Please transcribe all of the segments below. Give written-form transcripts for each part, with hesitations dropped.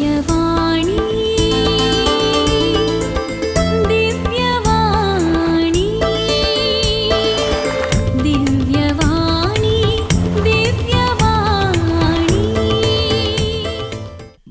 दिव्यवाणी दिव्यवाणी दिव्यवाणी दिव्यवाणी.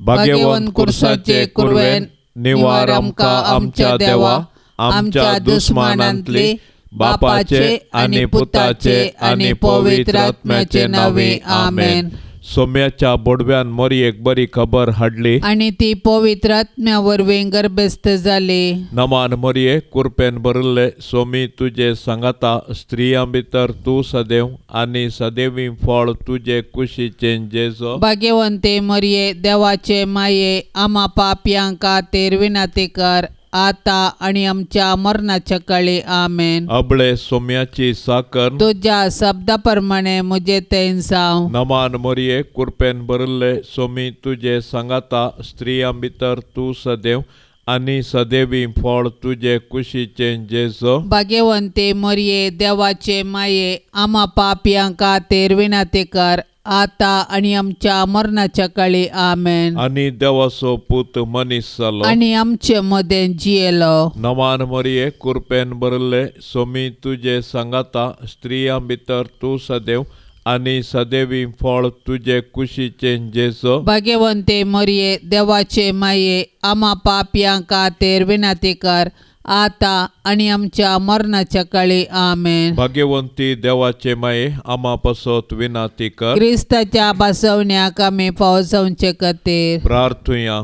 भाग्यवंत कुर्साचे कुरवेन निवार आमकां आमच्या देवा, आमच्या दुस्मानांतली, बापाचे आनी पुताचे आनी पवित्र आत्म्याचे नावे, आमेन. सोम्याच्या बोडव्यान मोरयेक बरी खबर हाडली आनी ती पवित्र आत्म्या वरवीं गर्भस्थ जाली. नमान मोरये, कुरपेन भरिल्ले, सोमी तुजे सांगाता, स्त्रियां भितर तूं सदैव आनी सदैवी फळ तुजे कुशीचें जेजो. भाग्यवंते मरये, देवाचे माये, आमा पापयां खातीर विनंती कर, आता आनी आमच्या मरणाच्या काळी, आमेन. अबळे सोम्याची साकर तुज्या शब्दा प्रमाणे म्हजे तें जावं. नमान मोरये, कुरपेन भरिल्ले, सोमी तुजे सांगाता, स्त्रियां भितर तूं सदैव आनी सदैवी फळ तुजे कुशीचें जेजो. भाग्यवंते मरये, देवाचे माये, आमा पापयां खातीर विनंती कर, आता आनी आमच्या मरणाच्या काळी, आमेन. आनी देवाचो पूत मनीस जालो आनी आमचे मदें जियेलो. नमान मोरये, कुरपेन भरिल्ले, सोमी तुजे सांगाता, स्त्रियां भितर तूं सदैव आनी सदैवी फळ तुजे कुशीचें जेजो. भाग्यवंते मरये, देवाचे माये, आमा पापयां खातीर विनंती कर, आता आनी आमच्या मरणाच्या काळी, आमेन. भाग्यवंती देवाचे माये, आमा पासत विनंती कर. क्रिस्ताच्या बसवण्याक आमी फावो जावचे खातीर प्रार्थुया.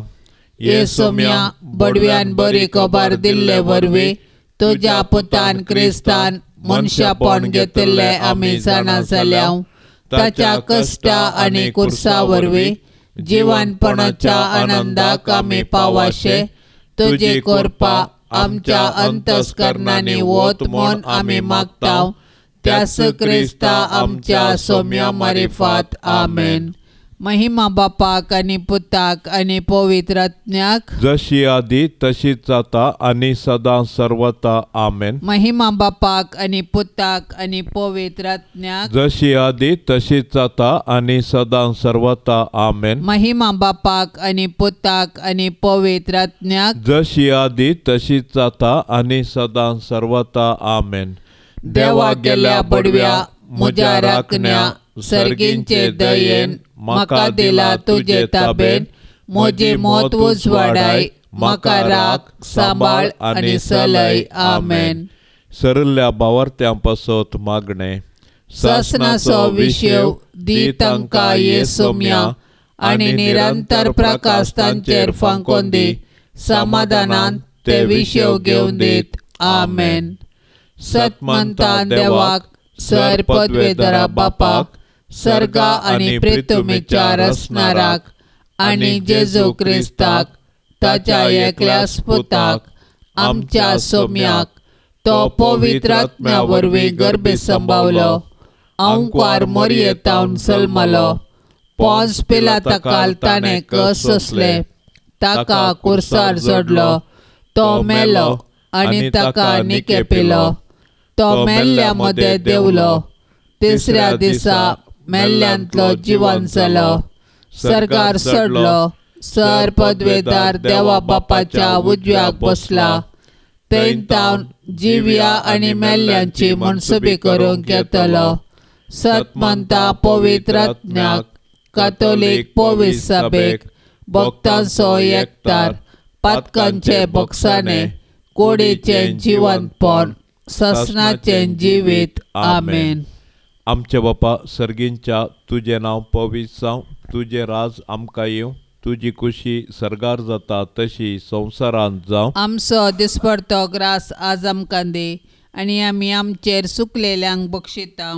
ये सोम्या, बडव्यान बरी खबर दिल्ले वरवीं तुज्या पुतान क्रिस्तान मनशापण घेतिल्लें आमी जाणा जाल्या. ताच्या कश्टा आनी कुर्सा वरवीं जिवनपणाच्या आनंदाक आमी पावाशे तुजी कृपा आमच्या अंतस्करणांनी वत म्हूण आमी मागता, त्यास क्रिस्ता आमच्या सोम्या मारिफात, आमेन. महिमा बापाक आनी पुताक आनी पवित्र आत्म्याक, जशी आदी तशीच जाता आनी सदां सर्वता, आमेन. महिमा बापाक आनी पुताक आनी पवित्र आत्म्याक, जशी आदी तशीच जाता आनी सदां सर्वता, आमेन. महिमा बापाक आनी पुताक आनी पवित्र आत्म्याक, जशी आदी तशीच जाता आनी सदां सर्वता, आमेन. देवा गेल्या बडव्या म्हज्या राखण्या, सर्गींचे दयेन म्हाका दिला तुजे ताबेन, म्हजी मत उजवाडाय, म्हाका राख सांबाळ आनी सलय, आमेन. सरल्या बावर्त्यां पासत मागणें. सासणाचो विशेव दी तांकां ये सोम्या, आनी निरंतर प्रकाश तांचेर फांकोन दी, समाधानान ते विशेव घेवन दीत, आमेन. सतमंता देवाक, सर पदवेधरा बापाक, सर्गा आनी प्रितुमीच्या रसणाराक, आनी जेजू क्रिस्ताक ताच्या एकल्याच पुताक, आमच्या सोम्याक, तो पवित्र आत्म्या वरवीं गर्भे संभावलो, अंकवार मोरयेतावन जल्मलो, पोंस पिलाता ताणें कस सोंसलें, ताका कुर्सार जोडलो, तो मेलो आनी ताका निके पिलो, तो मेल्ल्या मदें देंवलो, तिसऱ्या दिसा मेल्ल्यांतलो जिवन जालो, सरकार सोडलो, सर पदवेदार देवा बापाच्या उजव्याक बसला, थंय तावन जिव्या आनी मेल्ल्यांची मनसुबी करूंक येतलो. सतमंता पवित्र आत्म्याक, कातोलीक पवित्र सभेक, भक्तांचो एकतार, पातकांचे बक्षाणे, कोडीचें जिवंतपण, ससनाचें जिवीत, आमेन. आमचे बापा सर्गींच्या, तुजें नांव पवित्र जावं, तुजें राज आमकां येवं, तुजी खुशी सर्गार जाता तशी संवसारांत जावं. आमचो दिसपडतो ग्रास आज आमकां दी, आनी आमी आमचेर सुकलेल्यांक बक्षिता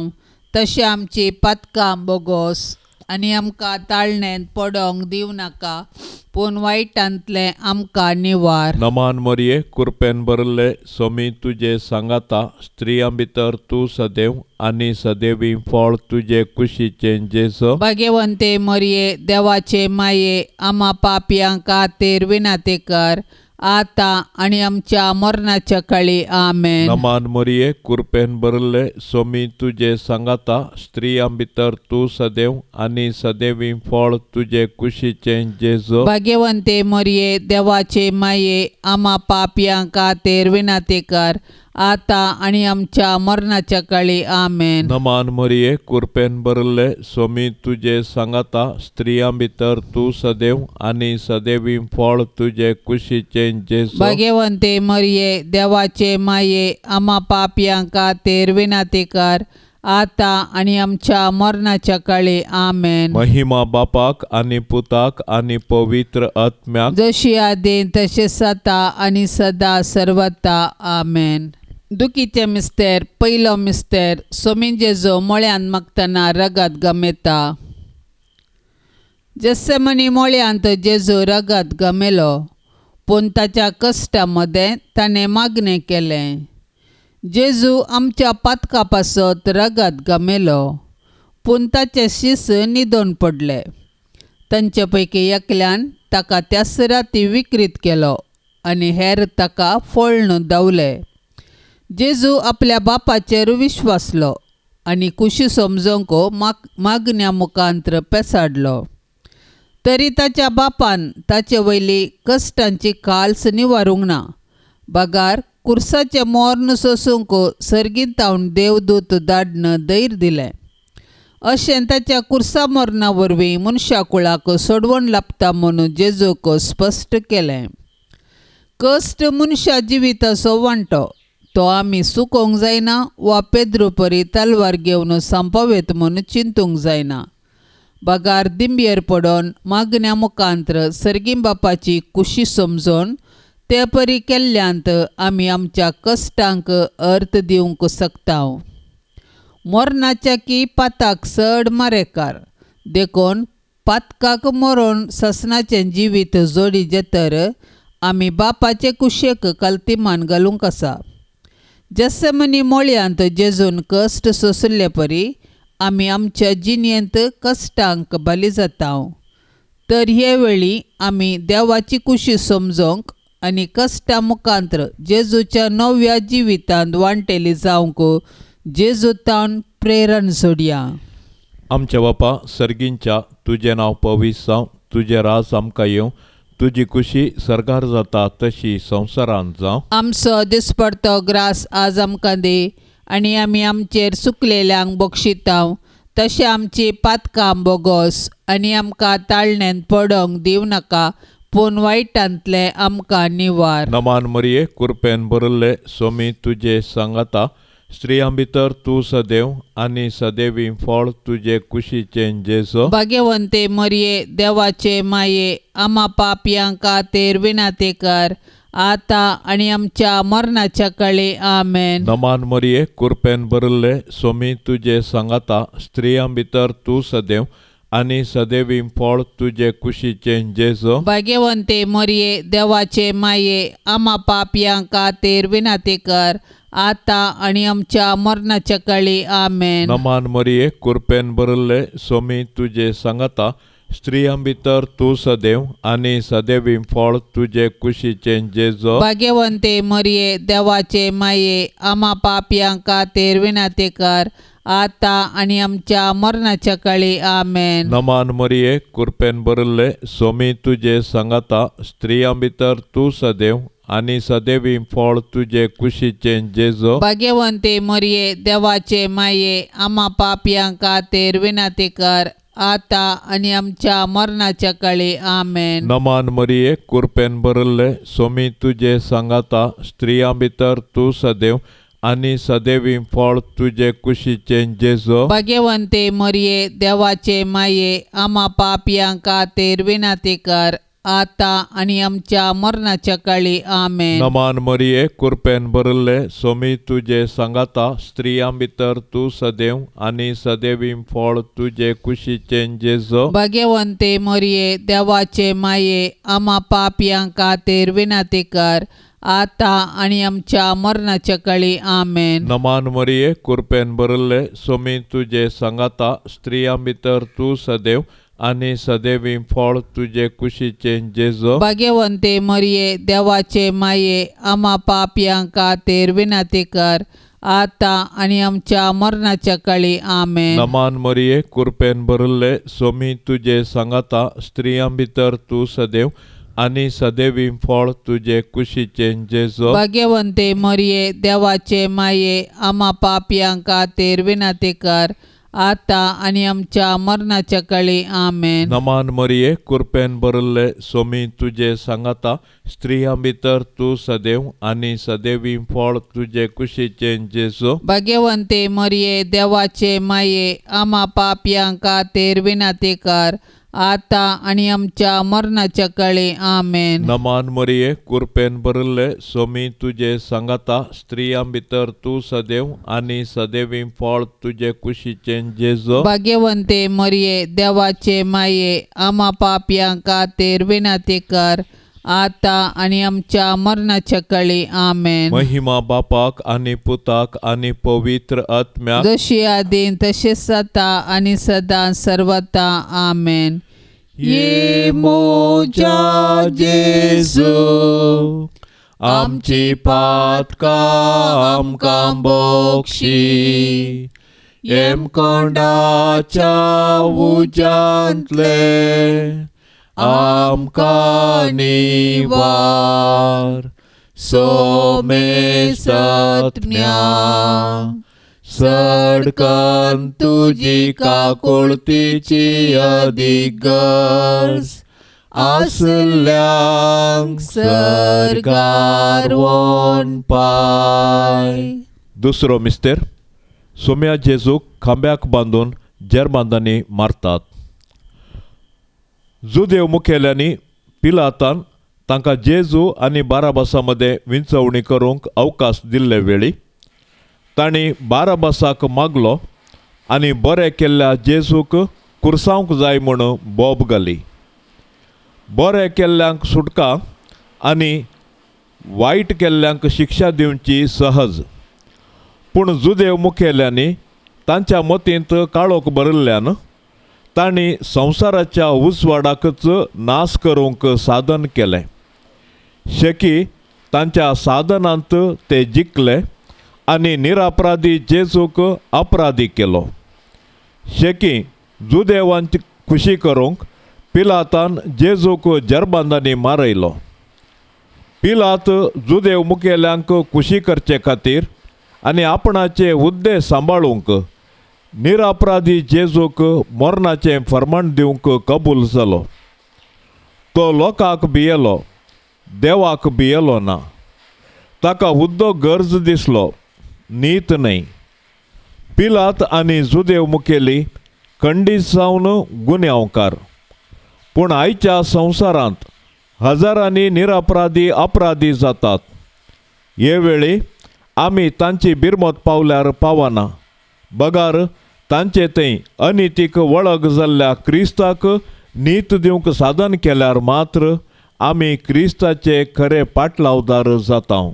तशें आमची पातकां बोगोस, आनी आमकां ताळणेंत पडोंक दिवं नाका, पूण वायटांतलें आमकां निवार. नमान मरये, कुरपेन भरिल्ले, सोमी तुजे सांगाता, स्त्रियां भितर तूं सदैव आनी सदैवी फळ तुजे कुशीचें जेजो. भाग्यवंते मरये, देवाचे माये, आमा पापयां खातीर विनंती कर, आतां आनी आमच्या मरणाच्या काळी. आमेन. नमान मरिये, कृपेन भरिल्ले, स्वामी तुजे सांगाता, स्त्रियां भितर तूं सदैव आनी सदैवी फळ तुजे कुशीचें जेजू. भाग्यवंते मरिये, देवाचे माये, आमा पापयां खातीर विनंती कर, आतां आनी आमच्या मरणाच्या काळी. आमेन. नमान मरिये, कृपेन भरिल्ले, स्वामी तुजे सांगाता, स्त्रियां भितर तूं सदैव आनी सदैवी फळ तुजे कुशीचें जेजू. भाग्यवंते मरिये, देवाचे माये, आमा पापयां खातीर विनंती कर, आतां आनी आमच्या मरणाच्या काळी. आमेन. महिमा बापाक आनी पुताक आनी पवित्र आत्म्याक, जशी आदीं तशें आतां आनी सदा सर्वता. आमेन. दुखीचे मिस्तेर. पयलो मिस्तेर. सोमी जेजू मोळ्यान मागतना रगत गमेता. जेस्सेमनी मोळ्यांत जेजू रगत गमेलो, पूण ताच्या कश्टा मदें ताणें मागणें केलें. जेजू आमच्या पातका पासत रगत गमेलो, पूण ताचे शीस न्हिदोन पडले. तांचे पैकी एकल्यान ताका त्याच राती विक्रीत केलो आनी हेर ताका फोळ्ण धांवले. जेजू आपल्या बापाचेर विश्वासलो आनी कुशी समजूंक मागण्या मुखांत्र पेसाडलो. तरी ताच्या बापान ताचे वयली कश्टांची काल्स निवारूंक ना, बगार कुर्साचें मोर्न सोसूंक सर्गींतावन देवदूत धाडन धैर्य दिलें. अशें ताच्या कुर्सा मरणा वरवीं मनशा कुळाक सोडवण लाबता म्हणून जेजूक स्पश्ट केलें. कश्ट मनशा जिविताचो वांटो, तो आमी सुकोवंक जायना वा पेद्रू परी तलवार घेवन सांपावेत म्हणून चिंतूंक जायना, बगार दिंबयेर पडोन मागण्या मुखांत्र सर्गी बापाची कुशी समजून ते परी केल्ल्यांत आमी आमच्या कश्टांक अर्थ दिवंक शकता. मरणाच्या की पाताक चड मारेकार, देखून पातकाक मरोन ससनाचें जिवीत जोडी जेतर आमी बापाचे कुशेक कल्तिमान घालूंक आसा. जेस्सेमनी मोळयांत जेजून कश्ट सोंशिल्ले परी आमी आमच्या जिणेंत कश्टांक बली जाता. तर हे वेळी आमी देवाची कुशी समजूंक आनी कश्टा मुखांत्र जेजूच्या नव्या जिवितांत वांटेली जावंक जेजूतान प्रेरण सोडया. आमच्या बापा सर्गींच्या, तुजें नांव पवित्र जावं, तुजें राज आमकां येवं, तुजी कुशी सर्गार जाता तशी संवसारांत जावं. आमचो दिसपडतो ग्रास आज आमकां दी आनी आमी आमचेर सुकलेल्यांक बक्षितांव तशें आमची पातकां बोगोस आनी आमकां ताळण्यांत पडोंक दिवं नाका, पूण वायटांतलें आमकां निवार. नमान मरिये, कृपेन भरिल्ले, स्वामी तुजे सांगाता, स्त्रियां भितर तूं सदैव आनी सदैवी फळ तुजे कुशीचें जेजू. भाग्यवंते मरिये, देवाचे माये, आमा पापयां खातीर विनंती कर, आतां आनी आमच्या मरणाच्या काळी. आमेन. नमान मरिये, कृपेन भरिल्ले, स्वामी तुजे सांगाता, स्त्रियां भितर तूं सदैव आनी सदैवी फळ तुजे कुशीचें जेजू. भाग्यवंते मरिये, देवाचे माये, आमा पापयां खातीर विनंती कर, आतां आनी आमच्या मरणाच्या काळी. आमेन. नमान मरिये, कृपेन भरिल्ले, स्वामी तुजे सांगाता, स्त्रियां भितर तूं सदैव आनी सदैवी फळ तुजे कुशीचें जेजू. भाग्यवंते मरिये, देवाचे माये, आमा पापयां खातीर विनंती कर, आतां आनी आमच्या मरणाच्या काळी. आमेन. नमान मरिये, कृपेन भरिल्ले, स्वामी तुजे सांगाता, स्त्रियां भितर तूं सदैव आनी सदैवी फळ तुजे कुशीचें जेजू. भाग्यवंते मरिये, देवाचे माये, आमा पापयां खातीर विनंती कर, आतां आनी आमच्या मरणाच्या काळी. आमेन. नमान मरिये, कृपेन भरिल्ले, स्वामी तुजे सांगाता, स्त्रियां भितर तूं सदैव आनी सदैवी फळ तुजे कुशीचें जेजू. भाग्यवंते मरिये, देवाचे माये, आमा पापयां खातीर विनंती कर, आतां आनी आमच्या मरणाच्या काळी. आमेन. नमान मरिये, कृपेन भरिल्ले, स्वामी तुजे सांगाता, स्त्रियां भितर तूं सदैव आनी सदैवी फळ तुजे कुशीचें जेजू. भाग्यवंते मरिये, देवाचे माये, आमा पापयां खातीर विनंती कर, आतां आनी आमच्या मरणाच्या काळी. आमेन. नमान मरिये, कृपेन भरिल्ले, स्वामी तुजे सांगाता, स्त्रियां भितर तूं सदैव आनी सदैवी फळ तुजे कुशीचें जेजू. भाग्यवंते मरिये देवाचे माये आमा पापयां खातीर विनंती कर आतां आनी आमच्या मरणाच्या काळी. आमेन. नमान मरिये कृपेन भरिल्ले सोमी तुजे सांगाता स्त्रियां भितर तूं सदैव आनी सदैवी फळ तुजे कुशीचें जेजू. भाग्यवंते मरिये देवाचे माये आमा पापयां खातीर विनंती कर आतां आनी आमच्या मरणाच्या काळी. आमेन. नमान मरिये कृपेन भरिल्ले सोमी तुजे सांगाता स्त्रियां भितर तूं सदैव आनी सदैवी फळ तुजे कुशीचें जेजू. भाग्यवंते मरिये देवाचे माये आमा पापयां खातीर विनंती कर आतां आनी आमच्या मरणाच्या काळी. आमेन. नमान मरिये कृपेन भरिल्ले सोमी तुजे सांगाता स्त्रियां भितर तूं सदैव आनी सदैवी फळ तुजे कुशीचें जेजू. भाग्यवंते मरिये देवाचे माये आमा पापयां खातीर विनंती कर आतां आनी आमच्या मरणाच्या काळी. आमेन. महिमा बापाक आनी पुताक आनी पवित्र आत्म्याक, जशी आदीं तशेंच आतां आनी सदां सर्वता. आमेन. ये मोजा जेजू आमची पातकां आमकां बक्षी येमकोंडाच्या उज्यांतले आमकां निवार. सोमे सत्म्या सडकन तुजी काकुळतीची अदीक गरज आसल्यांक सर्गार पाय. दुसरो मिस्तेर सोम्या जेजूक खांब्याक बांदून जेरबांदांनी मारतात. जुदेव मुखेल्यांनी पिलातान तांकां जेजू आनी बाराबासा मदें विंचवणी करूंक अवकाश दिल्ले वेळी तांणी बाराबासाक मागलो आनी बरें केल्ल्या जेजूक कुर्सावंक जाय म्हूण बोब घाली. बरें केल्ल्यांक सुटका आनी वायट केल्ल्यांक शिक्षा दिवची सहज. पूण जुदेव मुखेल्यांनी तांच्या मतींत काळोख भरिल्ल्यान तांणी संवसाराच्या उजवाडाकच नाश करूंक साधन केलें. शेकी तांच्या साधनांत ते जिखले आनी निरापराधी जेजूक अपराधी केलो. शेकी जुदेवांची खुशी करूंक पिलातान जेजूक जरबांदांनी मारयलो. पिलात जुदेव मुखेल्यांक खुशी करचे खातीर आनी आपणाचे हुद्दे सांबाळूंक निरापराधी जेजूक मरणाचें फर्माण दिवंक कबूल जालो. तो लोकांक भियेलो, देवाक भियेलो ना. ताका हुद्दो गरज दिसलो, नीत न्हय. पिलात आनी जुदेव मुखेली खंडीत जावन गुन्यांवकार. पूण आयच्या संवसारांत हजारांनी निरापराधी अपराधी जातात. हे वेळी आमी तांची बिरमत पावल्यार पावना. बगार तांचे थंय अनितीक वळख जाल्ल्या क्रिस्ताक नीत दिवंक साधन केल्यार मात्र आमी क्रिस्ताचे खरे पाटलावदार जाता.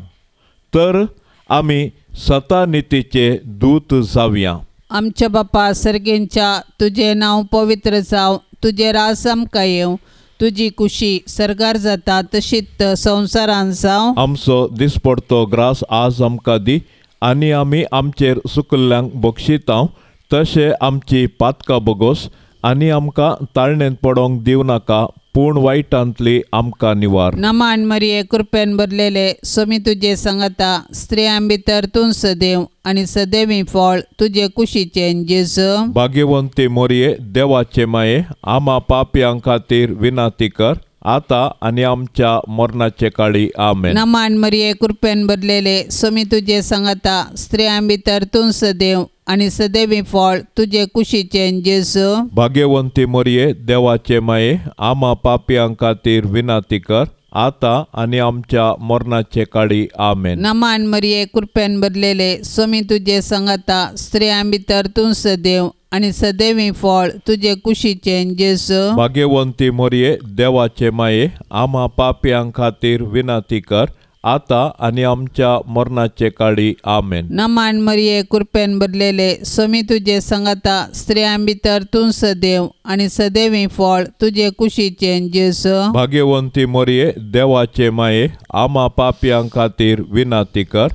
तर आमी सतानितीचे दूत जावया. आमच्या बापा सर्गेंच्या तुजें नांव पवित्र जावं, तुजें राज आमकां येवं, तुजी कुशी सर्गार जाता तशीच संवसारान जावं. आमचो दिसपडतो ग्रास आज आमकां दी आनी आमी आमचेर सुकल्ल्यांक बक्षितांव तशें आमची पातकां बगोस आनी आमकां ताळणेंत पडोंक दिवं नाका, पूण वायटांतली आमकां निवार. नमान मरिये कृपेन भरलेले सोमी तुजे सांगाता स्त्रियां भितर तूं सदैव आनी सदैवी फळ तुजे कुशीचें जेजू. भाग्यवंती मोरये देवाचे माये आमा पापयां खातीर विनंती कर आतां आनी आमच्या मरणाचे काळी. आमेन. नमान मरिये कृपेन भरलेले सोमी तुजे सांगाता स्त्रियां भितर तूं सदैव आनी सदैवी फळ तुजे कुशीचें जेजू. भाग्यवंती मोरये देवाचे माये आमा पापयां खातीर विनंती कर आतां आनी आमच्या मरणाचे काळी. आमेन. नमान मरिये कृपेन भरलेले सोमी तुजे सांगाता स्त्रियां भितर तूं सदैव आनी सदैवी फळ तुजे कुशीचें जेजू. भाग्यवंती मोरये देवाचे माये आमा पापयां खातीर विनंती कर आतां आनी आमच्या मरणाचे काळी. आमेन. नमान मरिये, कृपेन भरलेले, स्वामी तुजे संगता, स्त्रियां भितर तूं सदैव आनी सदैवी फळ तुजे कुशीचें जेजू. भाग्यवंती मरिये, देवाचे माये, आमा पापयां खातीर विनंती कर,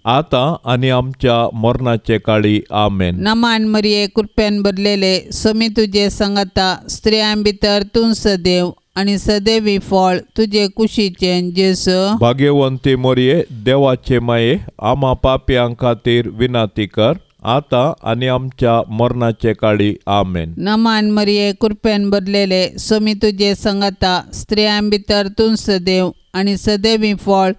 आतां आनी आमच्या मरणाचे काळी. आमेन. नमान मरिये, कृपेन भरलेले, स्वामी तुजे संगता, स्त्रियां भितर तूं सदैव आनी सदैवी फळ तुजे कुशीचें जेजू. भाग्यवंती मरिये, देवाचे माये, आमा पापयां खातीर विनंती कर, आतां आनी आमच्या मरणाचे काळी. आमेन. नमान मरिये, कृपेन भरलेले, स्वामी तुजे संगता, स्त्रियां भितर तूं सदैव आनी सदैवी फळ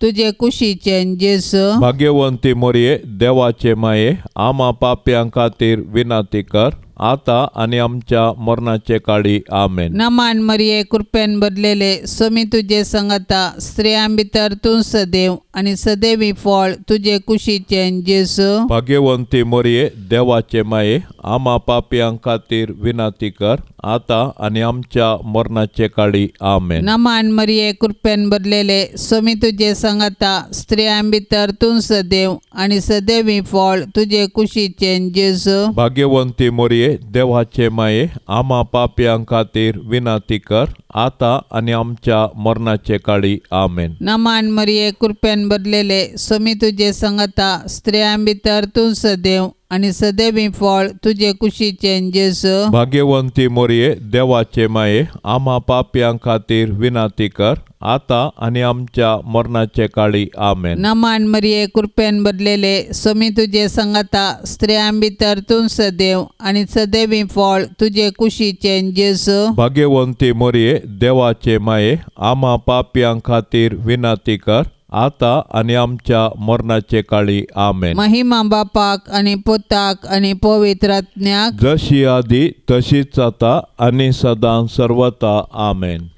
तुजे कुशीचें जेजू. भाग्यवंती मरिये, देवाचे माये, आमा पापयां खातीर विनंती कर, आतां आनी आमच्या मरणाचे काळी. आमेन. नमान मरिये, कृपेन भरलेले, स्वामी तुजे संगता, स्त्रियां भितर तूं सदैव आनी सदैवी फळ तुजे कुशीचें जेजू. भाग्यवंती मरिये, देवाचे माये, आमा पापयां खातीर विनंती कर, आतां आनी आमच्या मरणाचे काळी. आमेन. नमान मरिये, कृपेन भरलेले, स्वामी तुजे संगता, स्त्रियां भितर तूं सदैव आनी सदैवी फळ तुजे कुशीचें जेजू. भाग्यवंती मरिये, देवाचे माये, आमा पापयां खातीर विनंती कर, आतां आनी आमच्या मरणाचे काळी. आमेन. नमान मरिये, कृपेन भरलेले, स्वामी तुजे संगता, स्त्रियां भितर तूं सदैव आनी सदैवी फळ तुजे कुशीचें जेजू. भाग्यवंती मरिये, देवाचे माये, आमा पापयां खातीर विनंती कर, आतां आनी आमच्या मरणाचे काळी. आमेन. नमान मरिये, कृपेन भरलेले, स्वामी तुजे संगता, स्त्रियां भितर तूं सदैव आनी सदैवी फळ तुजे कुशीचें जेजू. भाग्यवंती मरिये, देवाचे माये, आमा पापयां खातीर विनंती कर, आतां आनी आमच्या मरणाचे काळी. आमेन. महिमा बापाक आनी पुताक आनी पवित्र आत्म्याक, जशी आदी तशीच आता आनी सदां सर्वता. आमेन.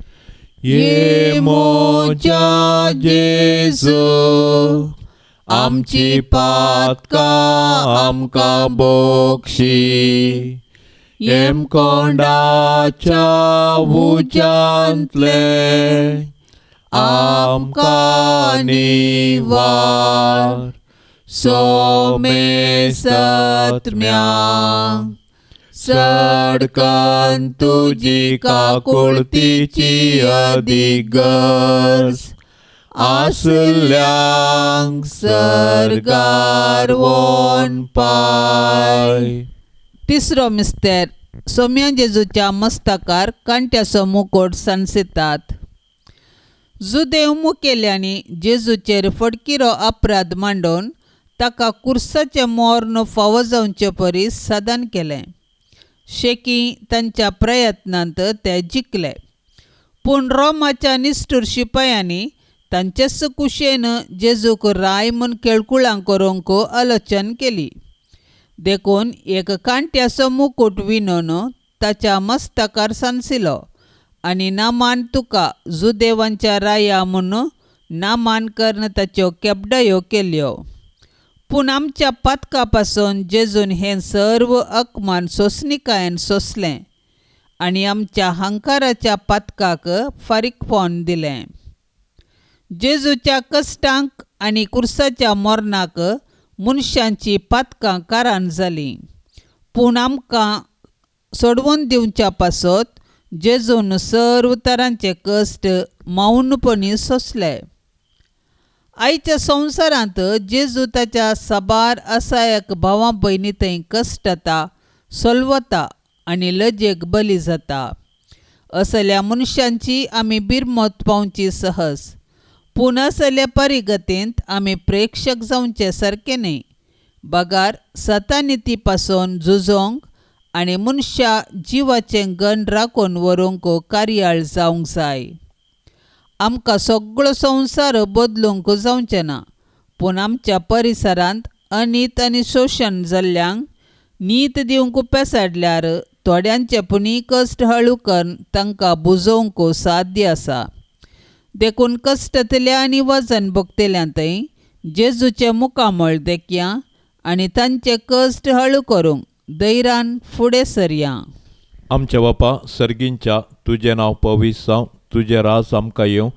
ये मोजा जेजू, आमची पातकां आमकां बक्षी, येमकोंडाच्या उज्यांतले आमकां निवार, सोमेसत्म्या सडकन तुजी काकुळतीची अदीक गरज आसल्यांक सर्गार वोन पाय. तिसरो मिस्तेर, सोम्या जेजूच्या मस्तकार कांट्याचो मुकोट सांडसितात. जुदेव मुखेल्यांनी जेजूचेर फटकिरो अपराध मांडून ताका कुर्साचें मर्ण फावो जावचे परी साधन केलें. शेकी तांच्या प्रयत्नांत ते जिखले, पूण रोमाच्या निश्ठूर शिपायांनी तांचेच कुशेन जेजूक राय म्हूण केळकुळां करूंक आलोचन केली. देखून एक कांट्याचो मुकूट विणून ताच्या मस्तकार सांडसिलो आनी नामान तुका जुदेवांच्या राया म्हूण नामान करून ताच्यो केपडायो केल्यो. पूण आमच्या पातका पासून जेजून हें सर्व अपमान सोंसणिकायेन सोंसलें आनी आमच्या हंकाराच्या पातकाक फारीकपण दिलें. जेजूच्या कश्टांक आनी कुर्साच्या मरणाक मनशांची पातकां कारण जालीं, पूण आमकां सोडवून दिवच्या पासत जेजून सर्व तरांचे कश्ट मौनपणी सोंसले. आयच्या संवसारांत जेजू ताच्या साबार असायक भावां भयणी थंय कश्टता, सोलवता आनी लजेक बली जाता. असल्या मनशांची आमी बिरमत पावची सहज, पूण असल्या परिगतींत आमी प्रेक्षक जावचे सारके न्हय, बगार सतानिती पासून झुजोंक आनी मनशा जिवाचें गण राखून व्हरूंक कार्याळ जावंक जाय. आमकां सगळो संवसार बदलूंक जावचें ना, पूण आमच्या परिसरांत अनीत आनी शोशण जाल्ल्यांक नीत दिवंक पेसाडल्यार थोड्यांचे पुणी कश्ट हळू करून तांकां बुजोवंक साध्य आसा. देखून कश्टतल्या आनी वजन भोगतल्यां थंय जेजूचें मुखामळ देखया आनी तांचे कश्ट हळू करूंक धैर्यान फुडें सरया. आमच्या बापा सर्गींच्या, तुजें नांव पवित्र जावं, तुजें राज आमकां येवं,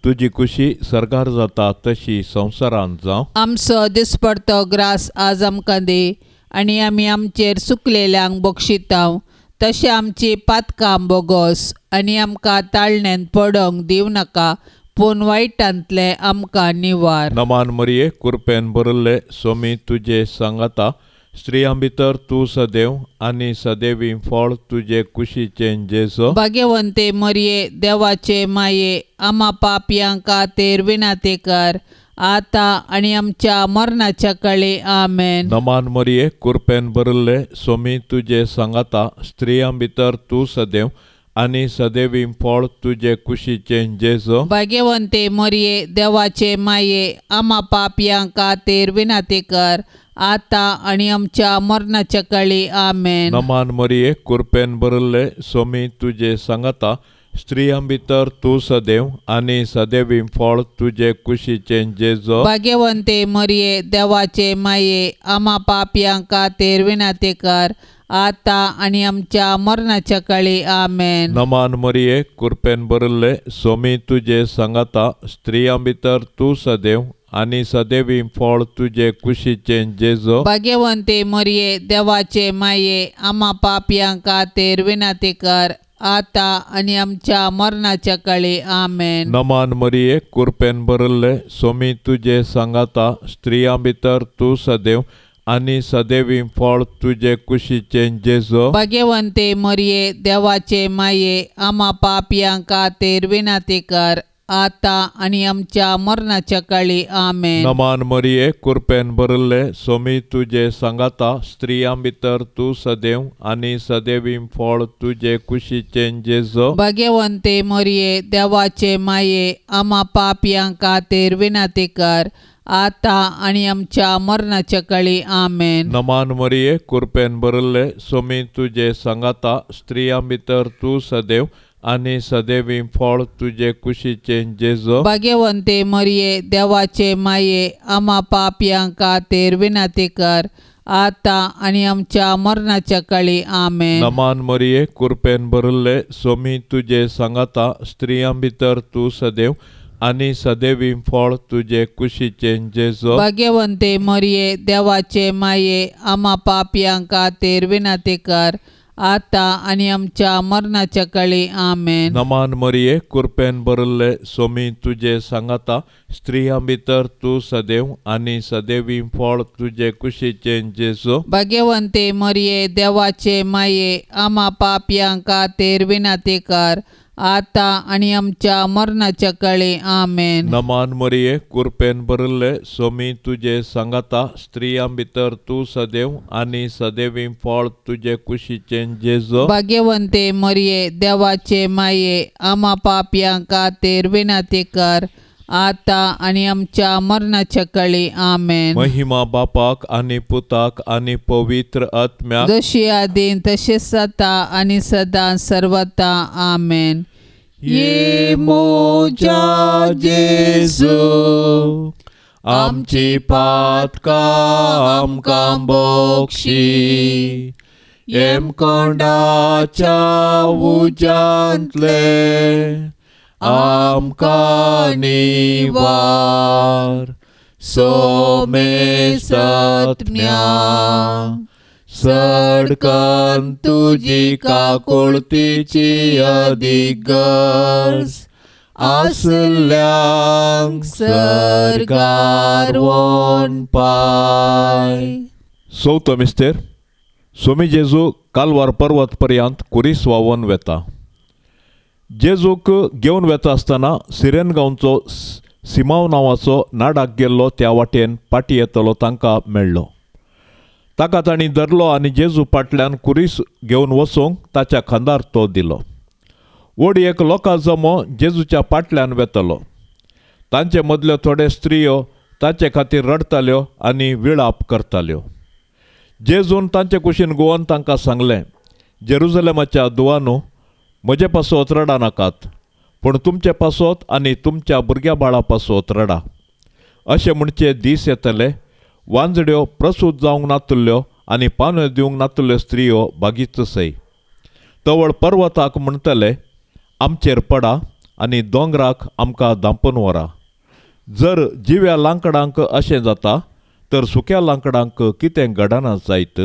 तुजी कुशी सरकार जाता तशी संवसारांत जावं. आमचो दिसपडतो ग्रास आज आमकां दी आनी आमी आमचेर सुकलेल्यांक बक्षितांव तशें आमची पातकां बोगोस आनी आमकां ताळण्यांत पडोंक दिवं नाका पूण वायटांतलें आमकां निवार. नमान मरिये, कुरपेन भरिल्ले, सोमी तुजे सांगाता, स्त्रियां भितर तूं सदैव आनी सदैवी फळ तुजे कुशीचें जेजो. भाग्यवंते मरिये, देवाचे माये, आमा पापयां खातीर विनंती कर आतां आनी आमच्या मरणाच्या काळी. आमेन. नमान मरिये, कुरपेन भरिल्ले, सोमी तुजे सांगाता, स्त्रियां भितर तूं सदैव आनी सदैवी फळ तुजे कुशीचें जेजो. भाग्यवंते मरिये, देवाचे माये, आमा पापयां खातीर विनंती कर आतां आनी आमच्या मरणाच्या काळी. आमेन. नमान मरिये, कुरपेन भरिल्ले, सोमी तुजे सांगाता, स्त्रियां भितर तूं सदैव आनी सदैवी फळ तुजे कुशीचें जेजो. भाग्यवंते मरिये, देवाचे माये, आमा पापयां खातीर विनंती कर आतां आनी आमच्या मरणाच्या काळी. आमेन. नमान मरिये, कुरपेन भरिल्ले, सोमी तुजे सांगाता, स्त्रियां भितर तूं सदैव आनी सदैवी फळ तुजे कुशीचें जेजो. भाग्यवंते मरिये, देवाचे माये, आमा पापयां खातीर विनंती कर आतां आनी आमच्या मरणाच्या काळी. आमेन. नमान मरिये, कुरपेन भरिल्ले, सोमी तुजे सांगाता, स्त्रियां भितर तूं सदैव आनी सदैवी फळ तुजे कुशीचें जेजो. भाग्यवंते मरिये, देवाचे माये, आमा पापयां खातीर विनंती कर आतां आनी आमच्या मरणाच्या काळी. आमेन. नमान मरिये, कुरपेन भरिल्ले, सोमी तुजे सांगाता, स्त्रियां भितर तूं सदैव आनी सदैवी फळ तुजे कुशीचें जेजो. भाग्यवंते मरिये, देवाचे माये, आमा पापयां खातीर विनंती कर आतां आनी आमच्या मरणाच्या काळी. आमेन. नमान मरिये, कुरपेन भरिल्ले, सोमी तुजे सांगाता, स्त्रियां भितर तूं सदैव आनी सदैवी फळ तुजे कुशीचें जेजो. भाग्यवंते मरिये, देवाचे माये, आमा पापयां खातीर विनंती कर आतां आनी आमच्या मरणाच्या काळी. आमेन. नमान मरिये, कुरपेन भरिल्ले, सोमी तुजे सांगाता, स्त्रियां भितर तूं सदैव आनी सदैवी फळ तुजे कुशीचें जेजो. भाग्यवंते मरिये, देवाचे माये, आमा पापयां खातीर विनंती कर आतां आनी आमच्या मरणाच्या काळी. आमेन. नमान मरिये, कुरपेन भरिल्ले, सोमी तुजे सांगाता, स्त्रियां भितर तूं सदैव आनी सदैवी फळ तुजे कुशीचें जेजो. भाग्यवंते मरिये, देवाचे माये, आमा पापयां खातीर विनंती कर आतां आनी आमच्या मरणाच्या काळी. आमेन. नमान मरिये, कुरपेन भरिल्ले, सोमी तुजे सांगाता, स्त्रियां भितर तूं सदैव आनी सदैवी फळ तुजे कुशीचें जेजो. भाग्यवंते मरिये, देवाचे माये, आमा पापयां खातीर विनंती कर आतां आनी आमच्या मरणाच्या काळी. आमेन. महिमा बापाक आनी पुताक आनी पवित्र आत्म्याक, जशी आदीं तशेंच आतां आनी सदां सर्वता. आमेन. ये मोजा जेजू, आमची पातकां आमकां बक्षी, येमकोंडाच्या उज्यांतले आमकां निवार. सोमे सत्म्या सडकन तुजी काकुळतीची अदीक गरज आसल्यांक सर्गार वनपाय. चवथो मिस्तेर. सोमी जेजू कालवार पर्वत पर्यंत कुरीस व्हांवून वेता. जेजूक घेवन वेता आसतना सिरेन गांवचो सिमांव नांवाचो नाडाक गेल्लो त्या वाटेन पाटी येतलो तांकां मेळ्ळो. ताका तांणी धरलो आनी जेजू फाटल्यान कुरीस घेवन वचूंक ताच्या खांदार तो दिलो. व्हड एक लोकां जमो जेजूच्या फाटल्यान वेतलो. तांचे मदल्यो थोडे स्त्रियो ताचे खातीर रडटाल्यो आनी विळाप करताल्यो. जेजून तांचे कुशीन गोवन तांकां सांगलें, जेरुजलेमाच्या दुवानू, म्हजे पासत रडा नाकात, पूण तुमचे पासत आनी तुमच्या भुरग्या बाळा पासत रडा. अशें म्हणचे दीस येतले, वांजड्यो प्रसूत जावंक नातुल्ल्यो आनी पानयो दिवंक नातुल्ल्यो स्त्रियो बागीच सय. तवळ पर्वताक म्हणटले, आमचेर पडा आनी दोंगराक आमकां धांपून व्हरा. जर जिव्या लांकडांक अशें जाता तर सुक्या लांकडांक कितें घडना जायत.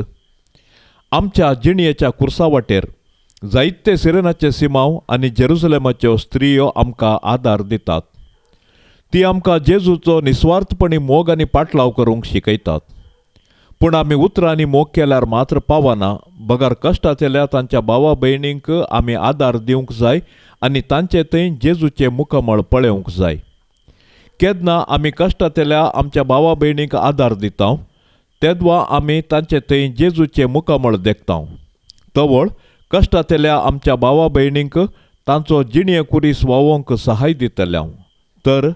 आमच्या जिणयेच्या कुर्सा वाटेर जायते सिरेनाचे सिमांव आनी जेरुसलेमाच्यो स्त्रियो आमकां आदार दितात. ती आमकां जेजूचो निस्वार्थपणी मोग आनी पाटलाव करूंक शिकयतात. पूण आमी उतरांनी मोग केल्यार मात्र पावना, बगर कश्टांतल्या तांच्या भावा भयणींक आमी आदार दिवंक जाय आनी तांचे थंय जेजूचें मुखमळ पळोवंक जाय. केन्ना आमी कश्टांतल्या आमच्या भावा भयणींक आदार दिता तेदवा आमी तांचे थंय जेजूचें मुखमळ देखता. तवळ कश्टांतल्या आमच्या भावा भयणींक तांचो जिणये कुरीस वावोवंक सहाय दितले. तर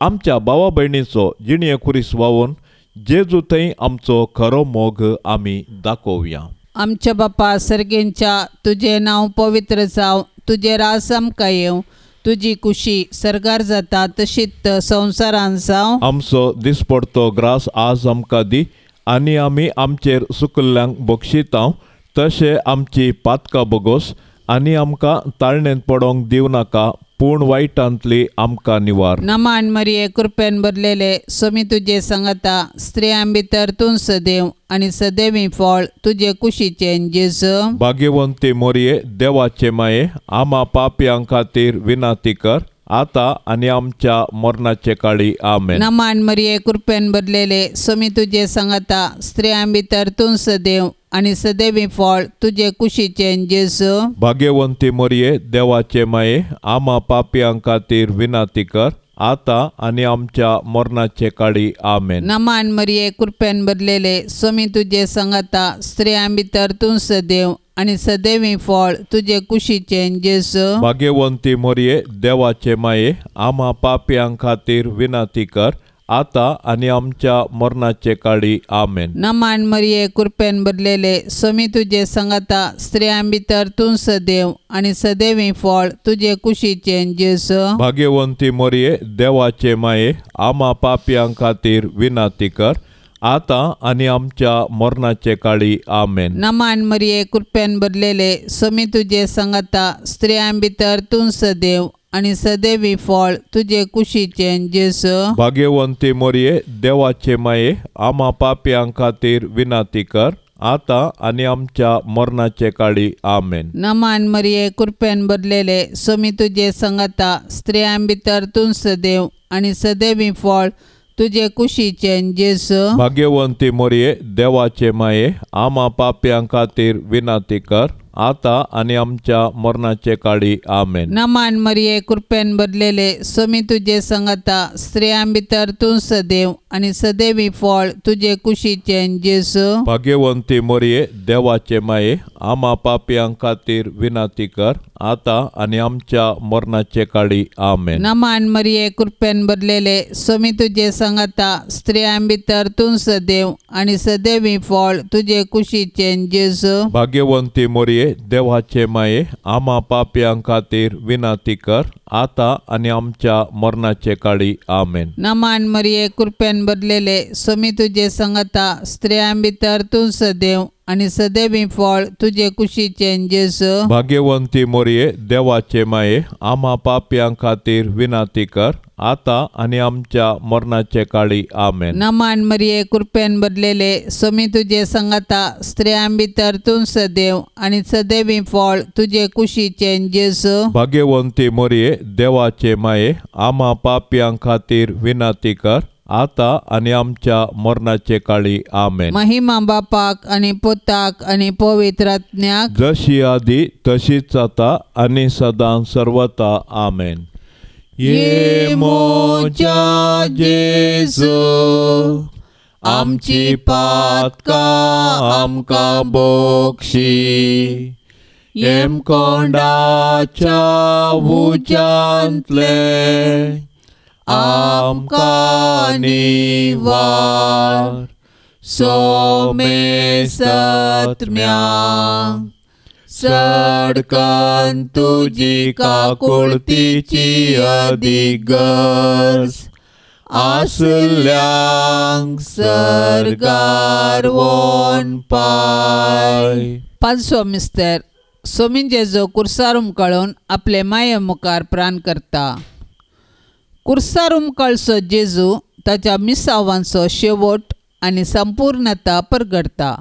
आमच्या भावा भयणीचो जिणये कुरीस वावोवन जेजू थंय आमचो खरो मोग आमी दाखोवया. आमच्या बापा सर्गेंच्या, तुजें नांव पवित्र जावं, तुजें राज आमकां येवं, तुजी कुशी सर्गार जाता तशीच संवसारान जावं. आमचो दिसपडतो ग्रास आज आमकां दी आनी आमी आमचेर सुकल्ल्यांक बक्षितांव तशें आमची पातकां बोगोस आनी आमकां ताळणेंत पडोंक दिवं नाका, पूण वायटांतली आमकां निवार. नमान मरिये, कृपेन भरलेले, स्वामी तुजे सांगता, स्त्रियां भितर तूं सदैव आनी सदैवी फळ तुजे कुशीचें जेजू. भाग्यवंती मोरये, देवाचे माये, आमा पापयां खातीर विनाती कर आता आनी आमच्या मरणाचे काळी. आमेन. नमान मरिये, कृपेन भरलेले, स्वामी तुजे सांगता, स्त्रियां भितर तूं सदैव आनी सदैवी फळ तुजे कुशीचें जेजू. भाग्यवंती मोरये, देवाचे माये, आमा पापयां खातीर विनाती कर आता आनी आमच्या मरणाचे काळी. आमेन. नमान मरिये, कृपेन भरलेले, स्वामी तुजे सांगता, स्त्रियां भितर तूं सदैव आनी सदैवी फळ तुजे कुशीचें जेजू. भाग्यवंती मोरये, देवाचे माये, आमा पापयां खातीर विनाती कर आता आनी आमच्या मरणाचे काळी. आमेन. नमान मरिये, कृपेन भरलेले, स्वामी तुजे सांगता, स्त्रियां भितर तूं सदैव आनी सदैवी फळ तुजे कुशीचें जेजू. भाग्यवंती मोरये, देवाचे माये, आमा पापयां खातीर विनाती कर आता आनी आमच्या मरणाचे काळी. आमेन. नमान मरिये, कृपेन भरलेले, स्वामी तुजे सांगता, स्त्रियां भितर तूं सदैव आनी सदैवी फळ तुजे कुशीचें जेजू. भाग्यवंती मोरये, देवाचे माये, आमा पापयां खातीर विनाती कर आता आनी आमच्या मरणाचे काळी. आमेन. नमान मरिये, कृपेन भरलेले, स्वामी तुजे सांगता, स्त्रियां भितर तूं सदैव आनी सदैवी फळ तुजे कुशीचें जेजू. भाग्यवंती मोरये, देवाचे माये, आमा पापयां खातीर विनाती कर आता आनी आमच्या मरणाचे काळी. आमेन. नमान मरिये, कृपेन भरलेले, स्वामी तुजे सांगता, स्त्रियां भितर तूं सदैव आनी सदैवी फळ तुजे कुशीचें जेजू. भाग्यवंती मोरये, देवाचे माये, आमा पापयां खातीर विनाती कर आता आनी आमच्या मरणाचे काळी. आमेन. नमान मरिये, कृपेन भरलेले, स्वामी तुजे सांगता, स्त्रियां भितर तूं सदैव आनी सदैवी फळ तुजे कुशीचें जेजू. भाग्यवंती मोरये, देवाचे माये, आमा पापयां खातीर विनाती कर आता आनी आमच्या मरणाचे काळी. आमेन. नमान मरिये, कृपेन भरलेले, स्वामी तुजे सांगता, स्त्रियां भितर तूं सदैव आनी सदैवी फळ तुजे कुशीचें जेजू. भाग्यवंती मोरये, देवाचे माये, आमा पापयां खातीर विनाती कर आता आनी आमच्या मरणाचे काळी. आमेन. नमान मरिये, कृपेन भरलेले, स्वामी तुजे सांगता, स्त्रियां भितर तूं सदैव आनी सदैवी फळ तुजे कुशीचें जेजू. भाग्यवंती मोरये, देवाचे माये, आमा पापयां खातीर विनाती कर आता आनी आमच्या मरणाचे काळी. आमेन. महिमा बापाक आनी पुताक आनी पवित्र आत्म्याक, जशी आदी तशीच आता आनी सदां सर्वता. आमेन. ये मोज्या जेजू, आमची पातकां आमकां बोक्षी, येमकोंडाच्या उज्यांतले आमकां निवार, सोमेसत्म्या सडकन तुजी काकुळतीची अदीक गरज आसल्यांक सर्गार वोन पाय. पांचवो मिस्तर. सोमीन जेजू कुर्सार उमकळून आपले माये मुखार प्राण करता. कुर्सार उमकळचो जेजू ताच्या मिसावांचो शेवट आनी संपूर्णता परगडता.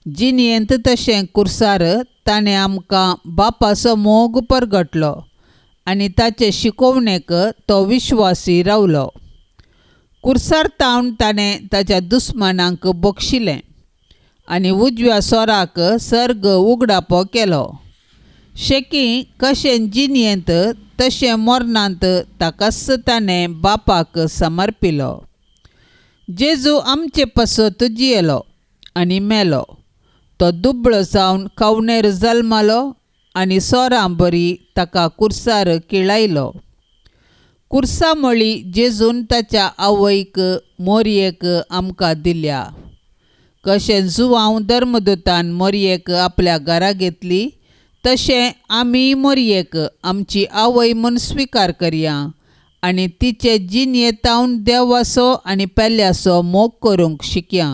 जिणेंत तशें कुर्सार ताणें आमकां बापाचो मोग परगटलो आनी ताचे शिकोवणेक तो विश्वासी रावलो. कुर्सार तावन ताणें ताच्या दुस्मानांक बक्षिलें आनी उजव्या सोराक सर्ग उगडापो केलो. शेकी कशें जिणेंत तशें मरणांत ताकाच ताणें बापाक समर्पिलो. जेजू आमचे पासत जियेलो आनी मेलो. तो दुबळो जावन कवणेर जल्मालो आनी सोरां बरी ताका कुर्सार किळायलो. कुर्सा मळी जेजून ताच्या आवयक मोरयेक आमकां दिल्या. कशें जुवांव धर्मदूतान मोरयेक आपल्या घरा घेतली तशें आमी मोरयेक आमची आवय म्हूण स्विकार करया आनी तिचे जिणेंतावन देवाचो आनी पेल्याचो मोग करूंक शिकया.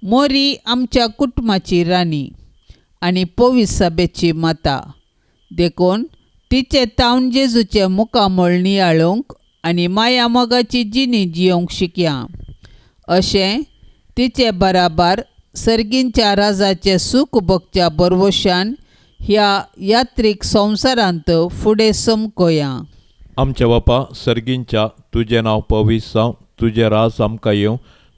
मोरी आमच्या कुटुंबाची राणी आनी पवित्र सभेची माता, देखून तिचे तावन जेजूचें मुखामळ नियाळूंक आनी माया मोगाची जिणी जियोवंक शिकया. अशें तिचे बराबर सर्गींच्या राजाचें सूख भोगच्या बरवशान ह्या यात्रीक संवसारांत फुडें समकोया. आमच्या बापा सर्गींच्या, तुजें नांव पवित्र जावं, तुजें राज आमकां येवं,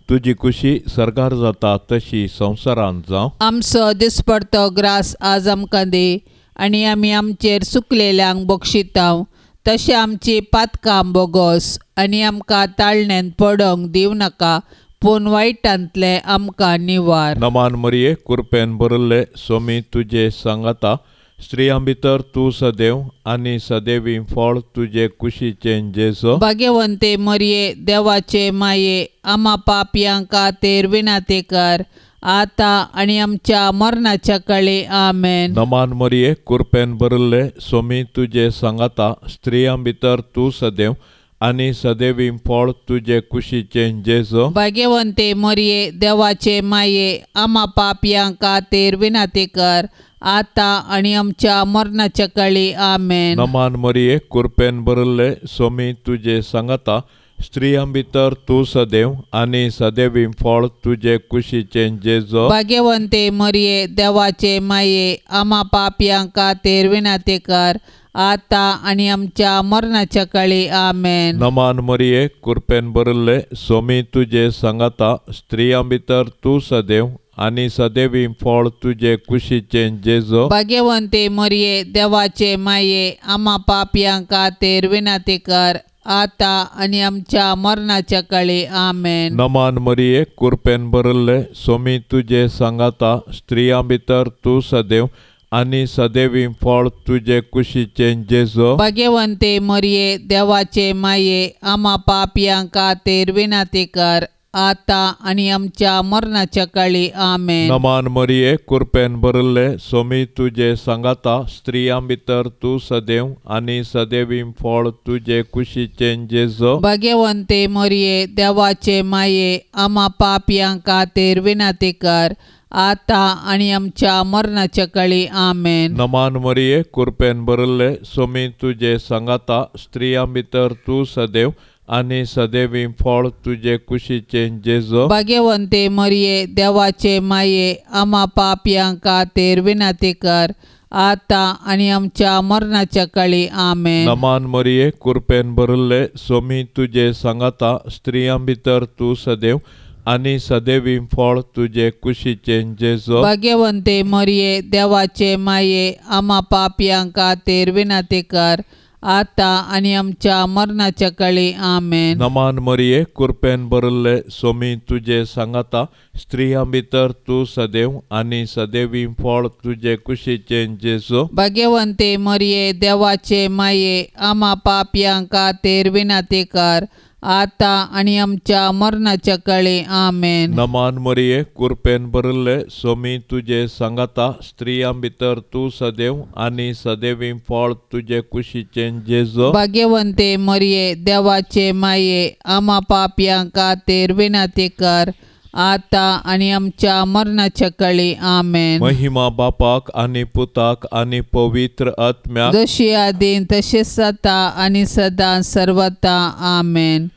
तुजी खुशी सर्गार जाता तशी संवसारांत जावं. आमचो दिसपडतो ग्रास आज आमकां दी आनी आमी आमचेर सुकलेल्यांक बक्षितांव तशें आमची पातकां बोगोस आनी आमकां ताळण्यांत पडोंक दिवं नाका, पूण वायटांतलें आमकां निवार. नमान मरिये, कुरपेन भरिल्ले सोमी तुजे सांगाता, स्त्रियां भितर तूं सदैव आनी सदैवी फळ तुजे कुशीचें जेजू. भाग्यवंते मरिये, देवाचे माये, आमा पापयां खातीर विनंती कर आतां आनी आमच्या मरणाच्या काळी. आमेन. नमान मरिये, कुरपेन भरिल्ले सोमी तुजे सांगाता, स्त्रियां भितर तूं सदैव आनी सदैवी फळ तुजे कुशीचें जेजू. भाग्यवंते मरिये, देवाचे माये, आमा पापयां खातीर विनंती कर आतां आनी आमच्या मरणाच्या काळी. आमेन. नमान मरिये, कुरपेन भरिल्ले सोमी तुजे सांगाता, स्त्रियां भितर तूं सदैव आनी सदैवी फळ तुजे कुशीचें जेजू. भाग्यवंते मरिये, देवाचे माये, आमा पापयां खातीर विनंती कर आतां आनी आमच्या मरणाच्या काळी. आमेन. नमान मरिये, कुरपेन भरिल्ले सोमी तुजे सांगाता, स्त्रियां भितर तूं सदैव आनी सदैवी फळ तुजे कुशीचें जेजू. भाग्यवंते मरिये, देवाचे माये, आमा पापयां खातीर विनंती कर आतां आनी आमच्या मरणाच्या काळी. आमेन. नमान मरिये, कुरपेन भरिल्ले सोमी तुजे सांगाता, स्त्रियां भितर तूं सदैव आनी सदैवी फळ तुजे कुशीचें जेजू. भाग्यवंते मरिये, देवाचे माये, आमा पापयां खातीर विनंती कर आतां आनी आमच्या मरणाच्या काळी. आमेन. नमान मरिये, कुरपेन भरिल्ले सोमी तुजे सांगाता, स्त्रियां भितर तूं सदैव आनी सदैवी फळ तुजे कुशीचें जेजू. भाग्यवंते मरिये, देवाचे माये, आमा पापयां खातीर विनंती कर आतां आनी आमच्या मरणाच्या काळी. आमेन. नमान मरिये, कुरपेन भरिल्ले सोमी तुजे सांगाता, स्त्रियां भितर तूं सदैव आनी सदैवी फळ तुजे कुशीचें जेजू. भाग्यवंते मरिये, देवाचे माये, आमा पापयां खातीर विनंती कर आतां आनी आमच्या मरणाच्या काळी. आमेन. नमान मरिये, कुरपेन भरिल्ले सोमी तुजे सांगाता, स्त्रियां भितर तूं सदैव आनी सदैवी फळ तुजे कुशीचें जेजू. भाग्यवंते मरिये, देवाचे माये, आमा पापयां खातीर विनंती कर आतां आनी आमच्या मरणाच्या काळी. आमेन. नमान मरिये, कुरपेन भरिल्ले सोमी तुजे सांगाता, स्त्रियां भितर तूं सदैव आनी सदैवी फळ तुजे कुशीचें जेजू. भाग्यवंते मरिये, देवाचे माये, आमा पापयां खातीर विनंती कर आतां आनी आमच्या मरणाच्या काळी. आमेन. नमान मरिये, कुरपेन भरिल्ले सोमी तुजे सांगाता, स्त्रियां भितर तूं सदैव आनी सदैवी फळ तुजे कुशीचें जेजू. भाग्यवंते मरिये, देवाचे माये, आमा पापयां खातीर विनंती कर आतां आनी आमच्या मरणाच्या कळी. आमेन. महिमा बापाक आनी पुताक आनी पवित्र आत्म्याक, जशी आदीं तशेंच आतां आनी सदां सर्वता. आमेन.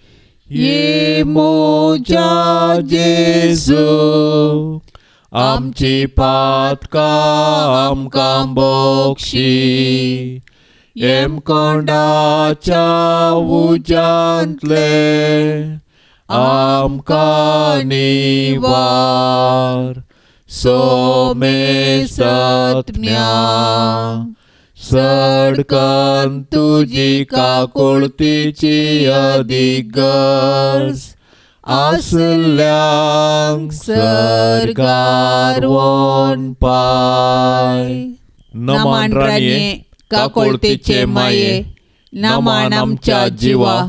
ये मोजा जेजू, आमची पातकां आमकां बक्षी, येमकोंडाच्या उज्यांतले आमकां निवार. सोमे सत्म्या सडकन तुजी काकुळतीची अदीक गरज आसल्यांक सर्गार वोन पाय. नमान राणये, काकोळतीचे माये, नमान आमच्या जिवा,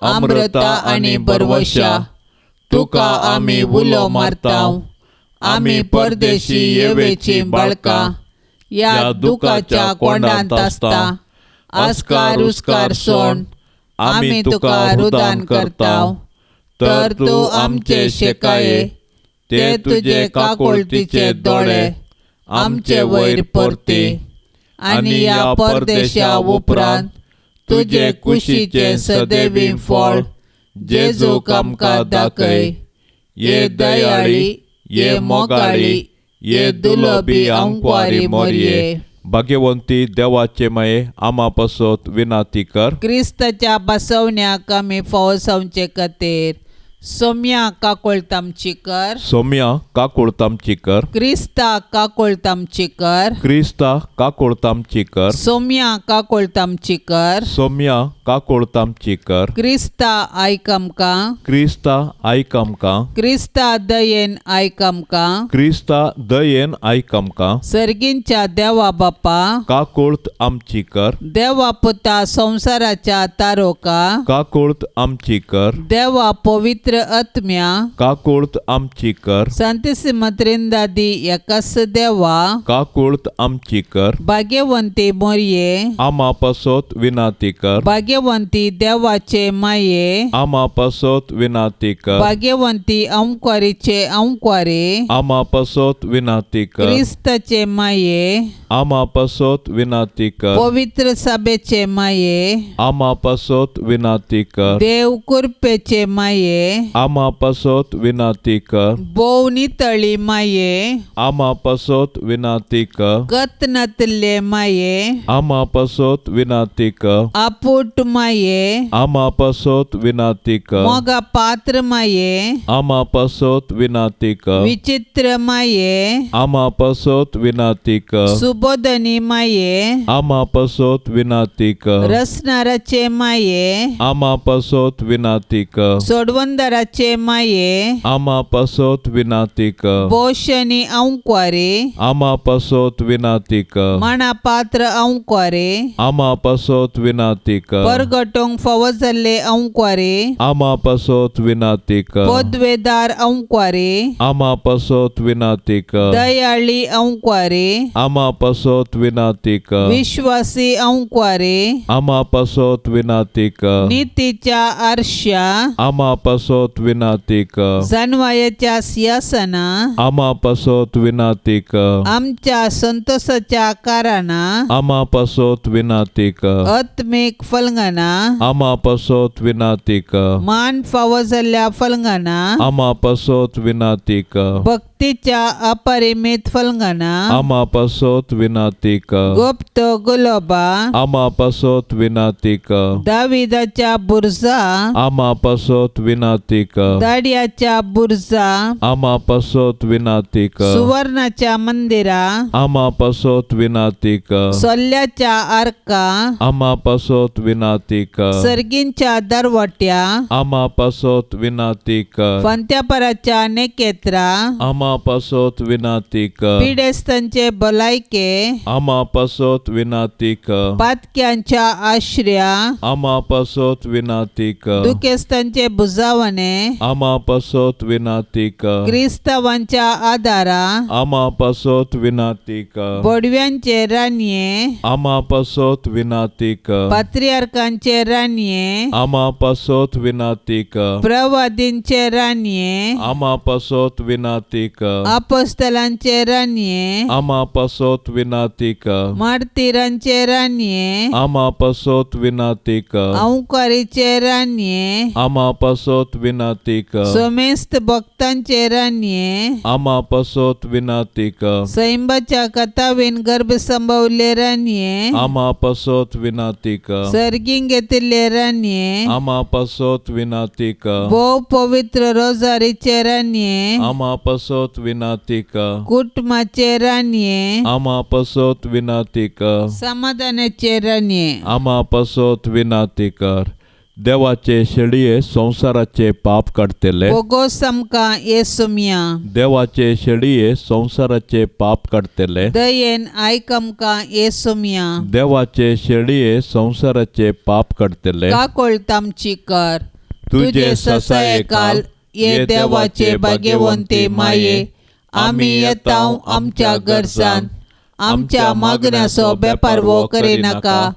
अमृता आनी बरवशा, तुका आमी उलो मारता. आमी परदेशी येवेची बाळकां, ह्या दुखाच्या कोंडांत आसता. आस्कार उस्कार सोण आमी तुका रुदान करता. तर तूं आमचे शेकाये, ते तुजे काकुळतीचे दोळे आमचे वयर परती, आनी ह्या परदेशा उपरांत तुजे कुशीचें सदैवी फळ जेजूक आमकां दाखय. ये दयाळी, ये मोगाळी, ये दुलबी आंकवारी मोरये, भाग्यवंती देवाचे माये, आमा पासत विनाती कर. क्रिस्ताच्या बसवण्याक आमी फावो जावचे खातीर सोम्या काकोळतामची कर. सोम्या काकोळतामची कर. क्रिस्ता काकोळतामची कर. क्रिस्ता काकोळतामची कर. सोम्या काकोळतामची कर. सोम्या काकोळतामची कर. क्रिस्ता आयक आमकां. क्रिस्ता आयक आमकां. क्रिस्ता दयेन आयक आमकां. क्रिस्ता दयेन आयक आमकां. सर्गींच्या देवा बापा, काकोळत आमची कर. देवा पुता संवसाराच्या तारोका, काकोळत आमची कर. देवा पवित्र आत्म्या, काकोळत आमची कर. संतिसिम त्रिंदादी एकाच देवा, काकोळत आमची कर. भाग्यवंती मोरये, आमा पासत विनाती कर. भाग्यवंती देवाचे माये, आमा पासत विनाती कर. भाग्यवंती अंकवारीचे अंकवारे, आमा पासत विनाती कर. क्रिस्ताचे माये, आमा पासत विनाती कर. पवित्र सभेचे माये, आमा पासत विनाती कर. देव कृपेचे माये, आमा पासत विनाती कर. भोव नितळी माये, आमा पासत विनाती कर. गत नातिल्ले माये, आमा पासत विनाती कर. आपूट माये, आमा पासत विनाती कर. मोगा पात्र माये, आमा पासत विनाती कर. विचित्र माये, आमा पासत विनाती कर. सुबोधनी माये, आमा पासत विनाती कर. रसनाराचे माये, आमा पासत विनाती कर. सोडवंदराचे माये, आमा पासत विनाती कर. बोशनी अंकवारे, आमा पासत विनाती कर. माणा पात्र अंकवारे, आमा पासत विनाती कर. परगटोंक फावो जाल्ले अंकवारे, आमा पासत विनाती कर. पदवेदार अंकवारे, आमा पासत विनाती कर. दयाळी अंकवारे, आमा पासत विनाती कर. विश्वासी अंकवारे, आमा पासत विनाती कर. नितीच्या आरश्या, आमा पासत विनाती कर. जानवायाच्या सिंहासना, आमा पासत विनाती कर. आमच्या संतोषाच्या कारणां, आमा पासत विनाती कर. आत्मीक फलंगना, आमा पासत विनाती कर. मान फावो जाल्ल्या फलंगना, आमा पासत विनाती कर. भक्तीच्या अपरिमित फलंगना, आमा पासत विनाती कर. गुप्त गुलोबा, आमा पासत विनाती कर. दाविदाच्या बुर्जा, आमा पासत विनाती कर. दाडियाच्या बुर्जा, आमा पासत विनाती कर. सुवर्णाच्या मंदिरा, आमा पासत विनाती कर. सोल्ल्याच्या आर्का, आमा पासत विनाती कर. सर्गींच्या दरवट्या, आमा पासत विनाती कर. फांत्यापराच्या नेकेत्रा, आमा पासत विनाती कर. पिडेस्तांचे भलायके, माये, आमा पासत विनाती कर। पातक्यांच्या आश्र्या, आमा पासत विनाती कर। दुखेस्तांचे बुजावणे, आमा पासत विनाती कर। क्रिस्तावांच्या आदारा, आमा पासत विनाती कर। बोडव्यांचे रानये, आमा पासत विनाती कर। पात्रियार्कांचे रानये, आमा पासत विनाती कर। प्रवादींचे रानये, आमा पासत विनाती कर। आपोस्तलांचे रानये, आमा पासत विनाती कर। मार्तीरांचे रानये, आमा पासत विनाती कर। अंकारीचे रानये, आमा पासत विनाती कर। सोमेस्त भक्तांचे रानये, आमा पासत विनाती कर। सैंबाच्या कथावीन गर्भ संभवले रानये, आमा पासत विनाती कर। सर्गींग घेतिल्ले रानये, आमा पासत विनाती कर। भोव पवित्र रोजारीचे रानये, आमा पासत विनाती कर। कुटुंबाचे रानये, आमा पासत विनाती कर। समाधानाचे रानये, आमा पासत विनाती कर। देवाचे शेळये संवसाराचे पाप काडटले, बोगोस आमकां येसुमिया, देवाचे शेळये संवसाराचे पाप काडटले, दयेन आयक आमकां येसुमिया, देवाचे शेळये संवसाराचे पाप काडटले, काकोळत आमची कर। तुजे ससायेकाल ये देवाचे भाग्यवंते माये, आमी येता आमच्या गरजान, आमच्या मागण्याचो बेपारवो करिनाका,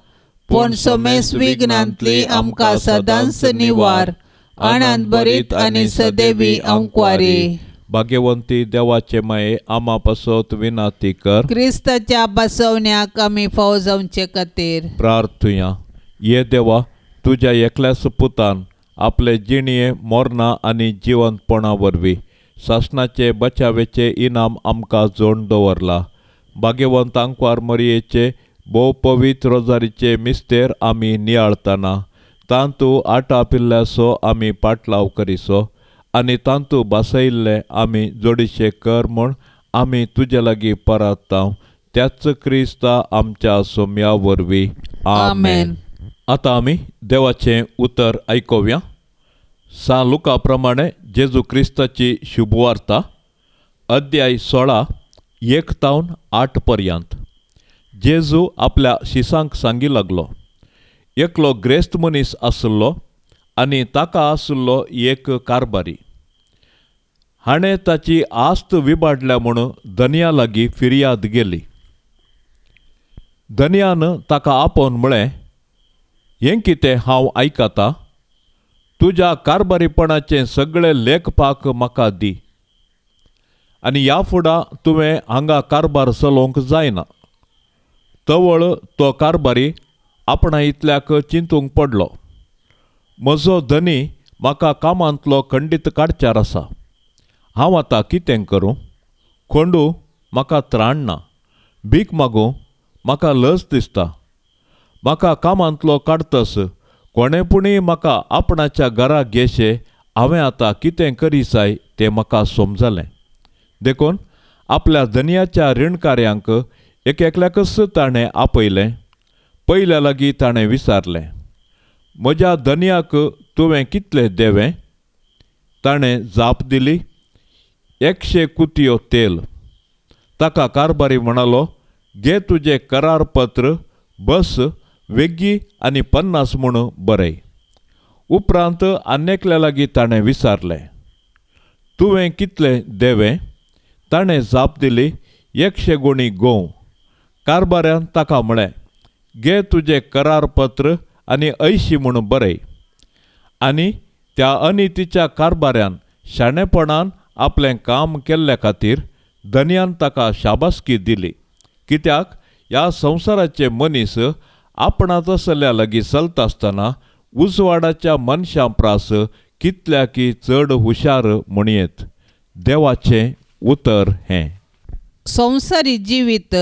पूण सोमेस विघ्नांतली आमकां सदांच निवार। आनंद भरीत आनी सदैवी अंकवारी। भाग्यवंती देवाचे माये, आमा पासत विनाती कर। क्रिस्ताच्या बसवण्याक आमी फाव जावचे खातीर प्रार्थुया। ये देवा, तुज्या एकल्याच पुतान आपले जिणये मरणां आनी जिवंतपणा वरवीं सासणाचे बचावेचे इनाम आमकां जोड दवरला। भाग्यवंत आंकवार मरयेचे भोव पवित्र रोजारीचे मिस्तेर आमी नियाळतना तांतू आटा पिल्ल्याचो आमी पाटलाव करिसो आनी तांतू बासयिल्ले आमी जोडीशे कर म्हूण आमी तुजे लागीं परतता, त्याच क्रिस्ता आमच्या सोम्या वरवीं। आमेन। आतां आमी देवाचें उतर आयकुया। सां लुका प्रमाणे जेजू क्रिस्ताची शुभवार्ता, अध्याय 16 1 तावन 8 पर्यंत। जेजू आपल्या शिसांक सांगी लागलो, एकलो ग्रेस्त मनीस आसलो आनी ताका आसलो एक कारबारी। हाणें ताची आस्त विबाडल्या म्हूण धनया लागीं फिर्याद गेली। धनयान ताका आपोवन म्हळें, हें कितें हांव आयकता? तुज्या कारबारीपणाचें सगळें लेखपाक म्हाका दी आनी ह्या फुडां तुवें हांगा कारबार चलोवंक जायना। तवळ तो कारबारी आपणा इतल्याक चिंतूंक पडलो, म्हजो धनी म्हाका कामांतलो खंडीत काडच्यार आसा, हांव आतां कितें करूं? कोंडू म्हाका त्राण ना, भीक मागूं म्हाका लज दिसता। म्हाका कामांतलो काडतस कोणें पुणी म्हाका आपणाच्या घरा घेशे हांवें आतां कितें करी जाय तें म्हाका समजलें। देखून आपल्या धनयाच्या रिणकार्यांक एक एकल्याकच ताणें आपयलें। पयल्या लागीं ताणें विचारलें, म्हज्या धनयाक तुवें कितले देवें? ताणें जाप दिली, 100 कुतयो तेल। ताका कारबारी म्हणालो, घे तुजें करारपत्र, बस वेगीं आनी 50 म्हूण बरय। उपरांत आन्नेकल्या लागीं ताणें विचारलें, तुवें कितले देवें? ताणें जाप दिली, 100 गुणी गोंव। कारबाऱ्यान ताका म्हळें, घे तुजें करारपत्र आनी 80 म्हूण बरय। आनी त्या अनितीच्या कारबाऱ्यान शाणेपणान आपलें काम केल्ल्या खातीर धनयान ताका शाबासकी दिली, कित्याक ह्या संवसाराचे मनीस आपणा तसल्या लागीं चलता आसतना उजवाडाच्या मनशां प्रास कितल्याकी चड हुशार म्हणयेत। देवाचें उतर हें। संवसारी जिवीत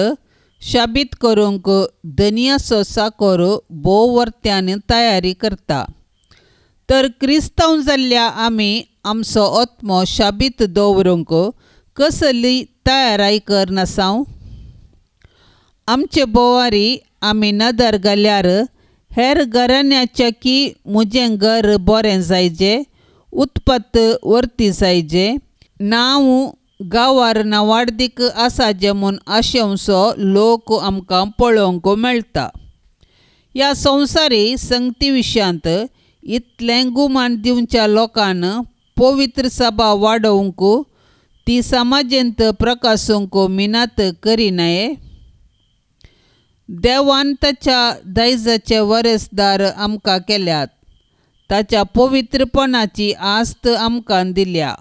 शाबीत करूंक धनयाचो साकोर भोव वर्त्यान तयारी करता, तर क्रिस्तांव जाल्ल्या आमी आमचो आत्मो शाबीत दवरूंक कसली तयाराय करनासांव? आमचे बोवारी आमी नदर घाल्यार हेर घराण्याच्या की म्हजें घर बरें जायजे, उत्पत्त वर्ती जायजे, नांव गांवार नावाडदीक आसा जे म्हूण आशेवचो लोक आमकां पळोवंक मेळटा. ह्या संवसारी संगती विशयांत इतलें गुमान दिवच्या लोकान पवित्र सभा वाडोवंक ती समाजेंत प्रकासूंक मिनात करिनाये. देवान ताच्या दायजाचे वरसदार आमकां केल्यात, ताच्या पवित्रपणाची आस्त आमकां दिल्या.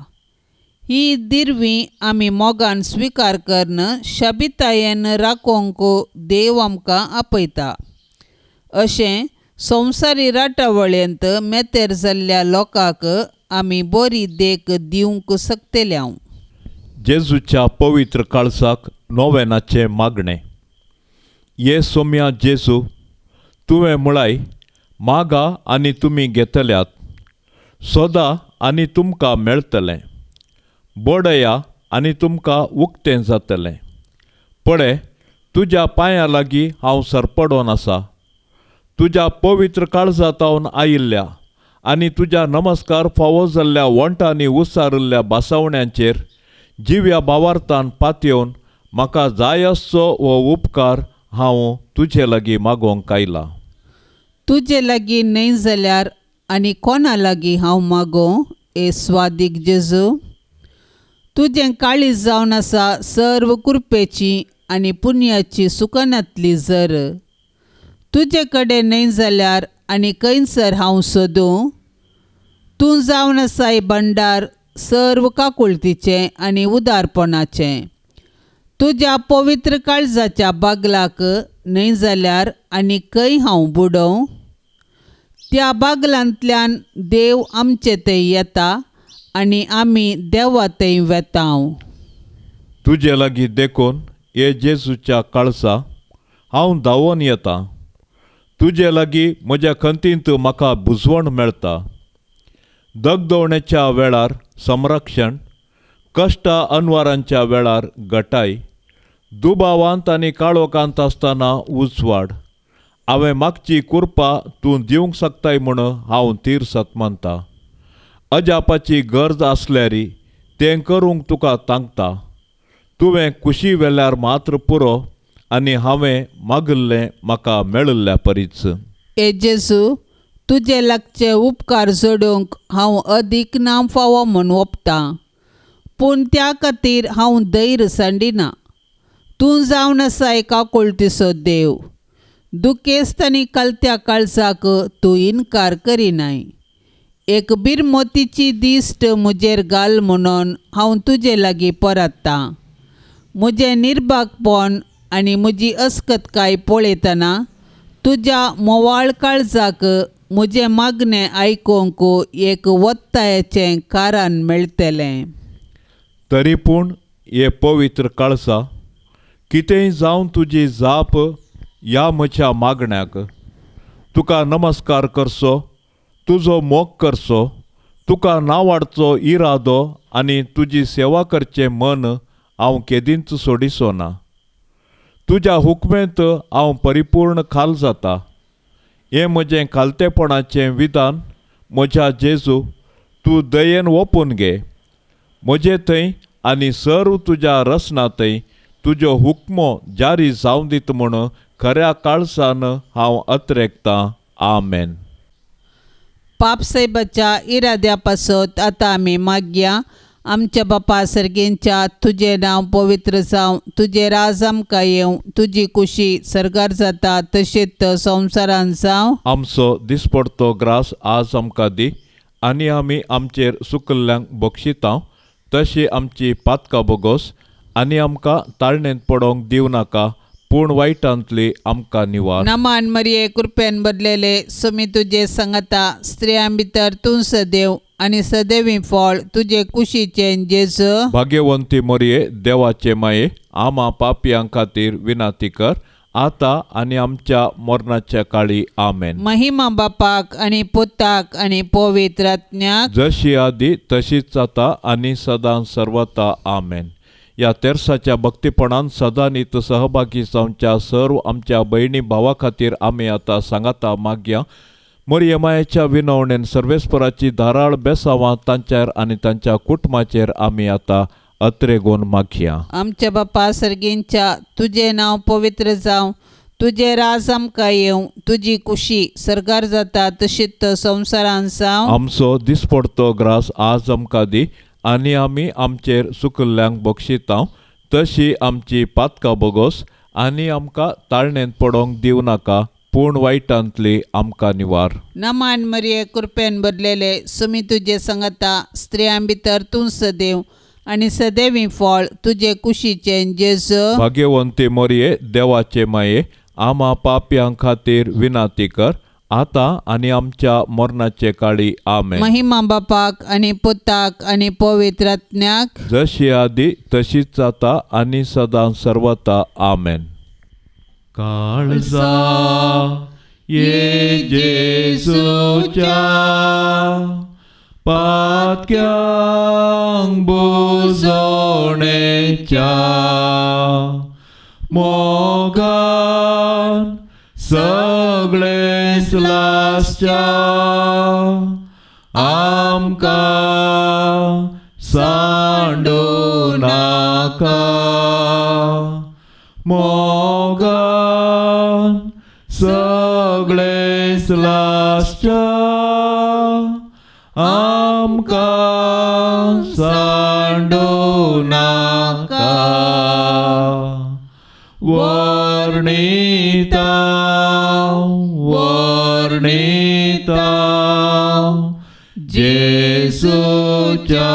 ही दिरवी आमी मोगान स्विकार करून शाबितायेन राखोवंक देव आमकां आपयता. अशें संवसारी राटावळेंत मेतेर जाल्ल्या लोकांक आमी बरी देख दिवंक शकतले. जेजूच्या पवित्र काळसाक नोवेनाचें मागणें. ये सोम्या जेजू, तुवें म्हळाय मागा आनी तुमी घेतल्यात, सोदा आनी तुमकां मेळटलें, बडया आनी तुमकां उक्तें जातलें. पळय तुज्या पांयां लागीं हांव सरपडोन आसा, तुज्या पवित्र काळजांतावन आयिल्ल्या आनी तुज्या नमस्कार फावो जाल्ल्या वंटांनी उसारिल्ल्या बासावण्यांचेर जिव्या भावार्थान पातयेवन म्हाका जाय आसचो हो उपकार हांव तुजे लागीं मागोवंक आयलां. तुजे लागीं न्हय जाल्यार आनी कोणा लागीं हांव मागों ए स्वादीक जेजू? तुजें काळीज जावन आसा सर्व कृपेची आनी पुण्याची सुकनांतली जर. तुजे कडेन न्हय जाल्यार आनी खंयसर हांव सोदूं? तूं जावन आसाय भंडार सर्व काकुळतीचें आनी उदारपणाचें. तुज्या पवित्र काळजाच्या बागलाक न्हय जाल्यार आनी खंय हांव बुडोवं? त्या बागलांतल्यान देव आमचे थंय येता आनी आमी देवा थंय वेता. तुजे लागीं देखून हे जेजूच्या काळसा हांव धांवोन येता. तुजे लागीं म्हज्या खंतींत म्हाका बुजवण मेळटा. दगदवण्याच्या वेळार संरक्षण, कश्टा अनवारांच्या वेळार गटाय, दुबावांत आनी काळोखांत आसतना उजवाड. हांवें मागची कुरपा तूं दिवंक शकताय म्हूण हांव तीर्सत मानता. अजापाची गरज आसल्यारी तें करूंक तुका तांकता. तुवें कुशी वेल्यार मात्र पुरो आनी हांवें मागिल्लें म्हाका मेळिल्ल्या परीच. ए जेजू, तुजे लागचे उपकार जोडूंक हांव अदीक नाम फावो म्हूण ओपतां, पूण त्या खातीर हांव धैर्य सांडिना. तूं जावन आसाय काकुळतीचो देव, दुखेस्त आनी कलत्या काळजाक तूं इनकार करिनाय. एक बिरमोतीची दिश्ट म्हजेर घाल म्हणून हांव तुजे लागीं परततां. म्हजें निर्भागपण आनी म्हजी अस्कतकाय पळयतना तुज्या मोवाळ काळजाक म्हजें मागणें आयकूंक एक वत्तायेचें कारण मेळटलें. तरी पूण हे पवित्र काळसा, कितेंय जावन तुजी जाप ह्या म्हज्या मागण्याक. तुका नमस्कार करचो, तुजो मोग करचो, तुका नावाडचो इरादो आनी तुजी सेवा करचें मन हांव केदींच सोडिचो ना. तुज्या हुकमेंत हांव परिपूर्ण खाल जाता. हें म्हजें खालतेपणाचें विधान म्हज्या जेजू, तूं दयेन ओपून घे. म्हजे थंय आनी सर्व तुज्या रसना थंय तुज्यो हुकमो जारी जावं दीत म्हूण खऱ्या काळसान हांव अत्रेकतां. आमेन. पापसाहेबाच्या इराद्या पासत आतां आमी मागया. आमच्या बापा सर्गेंच्या, तुजें नांव पवित्र जावं, तुजें राज आमकां येवं, तुजी कुशी सर्गार जाता तशेंच संवसारान जावं. आमचो दिसपडतो ग्रास आज आमकां दी आनी आमी आमचेर सुकल्ल्यांक बक्षिता तशी आमची पातकां बोगोस आनी आमकां ताळणेंत पडोवंक दिवं नाका, पूण वायटांतली आमकां निवार. नमान मरिये, कृपेन बदलेले, सुमी तुजे संगता, स्त्रियां भितर तूं सदैव आनी सदैवी फळ तुजे कुशीचें जेजू. भाग्यवंती मरिये, देवाचे माये, आमा पापयां खातीर विनाती कर आतां आनी आमच्या मरणाच्या काळी. आमेन. महिमा बापाक आनी पुताक आनी पवित्र आत्म्याक, जशी आदी तशीच आतां आनी सदां सर्वता. आमेन. ह्या तेर्साच्या भक्तीपणान सदांनीत सहभागी जावच्या सर्व आमच्या भयणी भावा खातीर आमी आतां सांगाता मागया. मरिये मायेच्या विनवणेन सर्वेस्पराची धाराळ बेसावां तांचेर आनी तांच्या कुटुंबाचेर आमी आतां अत्रेगोन मागया. आमच्या बापा सर्गींच्या तुजें नांव पवित्र जावं, तुजें राज आमकां येवं, तुजी कुशी सरकार जाता तशीच संवसारान जावं. आमचो दिसपडतो ग्रास आज आमकां दी आनी आमी आमचेर सुकल्ल्यांक बक्षिता तशी आमची पातकां बोगोस आनी आमकां ताळणेंत पडोंक दिवं नाका, पूण वायटांतली आमकां निवार. नमान मरिये, कृपेन भरलेले, सुमी तुजे संगता, स्त्रियां भितर तूं सदैव आनी सदैवी फळ तुजे कुशीचें जेजू. भाग्यवंती मरिये, देवाचे माये, आमा पापयां खातीर विनाती कर आतां आनी आमच्या मरणाचे काळी. आमेन. महिमा बापाक आनी पुताक आनी पवित्र आत्म्याक, जशी आदी तशीच जाता आनी सदां सर्वता. आमेन. काळजा ये जेजूच्या पातक्यांक बुजोवणेच्या मोगान सगळेच लासच्या आमकां सांडू नाका, मोगान सगळेच लासच्या आमकां सांडू नाका. वर्णिता वर्णिता जेजूच्या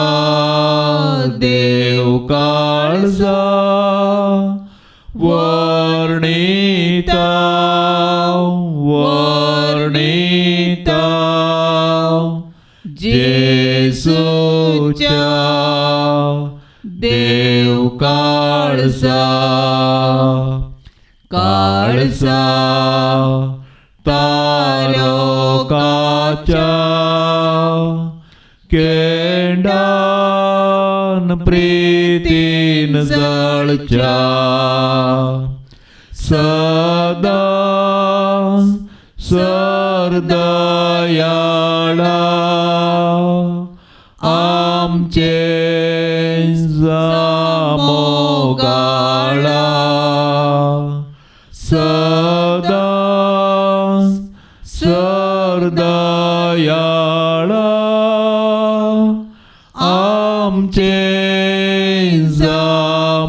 देव काळजा, वर्णिता वर्णिता जेजूच्या देव काळजा. काळजा तारकाच्या केंडान प्रीतीन जळच्या सदा सरदयाळा आमचे मोगाळा, सदा सरदयाळा आमचे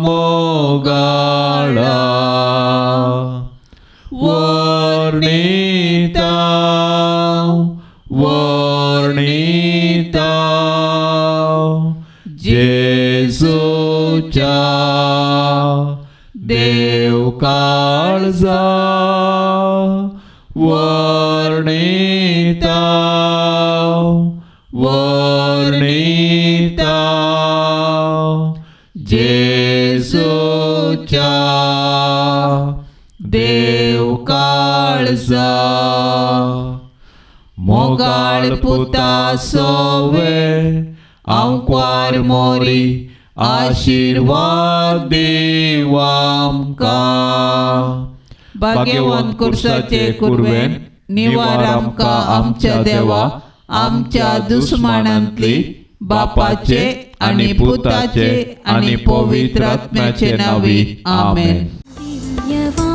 मोगाळा. वर्णिता वर्णिता जेजूच्या देव काळजा, वर्णिता वर्णिता जेजूच्या देव काळजा. मोगाळ पुता सोवे आंकवार मोरी आशिर्वाद देव आमकां. भाग्यवंत कुर्साचे कुर्वेन निवार आमकां आमच्या देवा, आमच्या दुस्मानांतली बापाचे आनी पुताचे आनी पवित्र आत्म्याचे नांवी. आमेन. दिव्यवाणी.